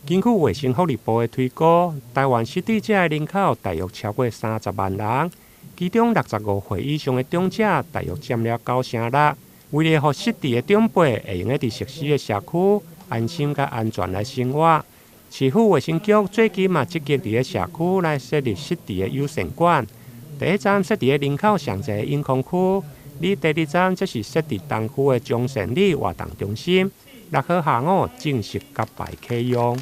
根據衛生福利部的推估，台灣失智者的人口大約超過30萬人，其中65歲以上的長者大約佔了96%。為了予失智的長輩會用得佇熟悉的社區安心佮安全來生活，市府衛生局最近嘛積極佇咧社區來設立失智的友善館。第一站設佇咧人口上濟的永康區，而第二站則是設佇東區的中善里活動中心。6號下午正式揭牌啟用。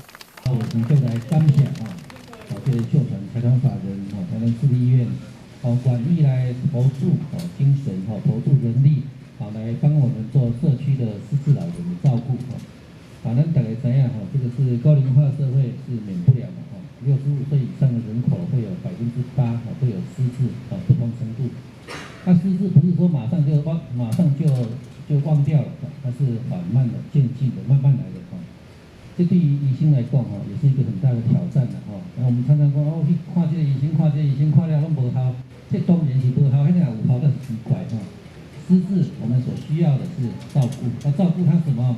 我們就來感謝啊，這個秀傳財團法人哦，台南市立醫院哦，願意來投注哦精神哦，投注人力，好來幫我們做社區的失智老人的照顧哦。啊，咱大家知影吼，這個是高齡化社會是免不了的吼，65歲以上的人口會有8%哦會有失智啊，不同程度。那失智不是說馬上就忘，馬上就忘掉了，它是緩慢的、漸進的、慢慢來的哈。這對於醫生來講吼，也是一個很大的挑戰的吼。那我們常常講哦，去看這個醫生，看這個醫生，看了攏無效，這當然是無效，彼個有效，那是奇怪吼。失智，我們所需要的是照顧，那照顧他什麼？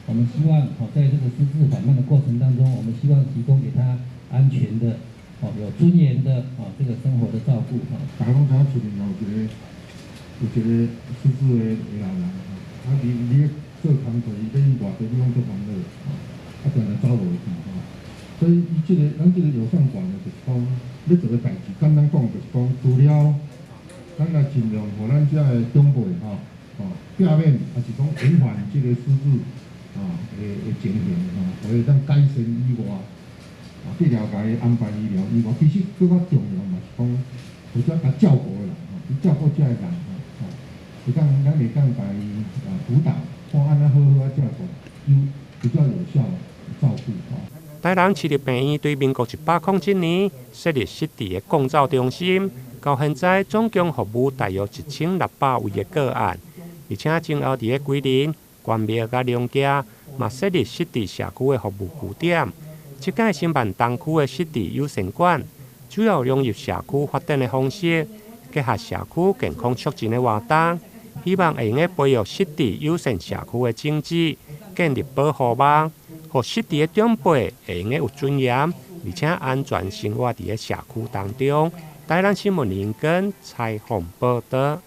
我們希望哦，在這個失智緩慢的過程當中，我們希望提供給他安全的、哦有尊嚴的哦這個生活的照顧哈。大家攏知影厝裡有一個有一個失智的老人吼，啊，你你做工課，伊欲外地，你攏足煩惱，啊，定定走無去吼。所以伊這個咱這個友善館呢，就是講欲做的代誌，簡單講就是講，除了咱來盡量予咱遮的長輩吼，吼避免，抑是講延緩這個失智啊的情形吼，予伊當改善以外，啊，治療共伊安排醫療以外，其實閣較重要嘛是講，負責共照顧的人吼，去照顧遮的人吼，吼，會當咱會當共伊啊輔導，看按怎好好仔照顧，有比較有效的照顧吼。台南市立病院對民國107年設立失智的共照中心，到現在總共服務大約1600位的個案，而且今後佇咧龜林、關廟佮龍崎嘛設立失智社區的服務據點。這擺新辦東區的失智友善館，主要融入社區發展的方式，結合社區健康促進的活動，希望會用得培育失智友善社區的種子，建立保護網，予失智的長輩會用得有尊嚴，而且安全生活佇咧社區當中。台南新聞林根採訪報導。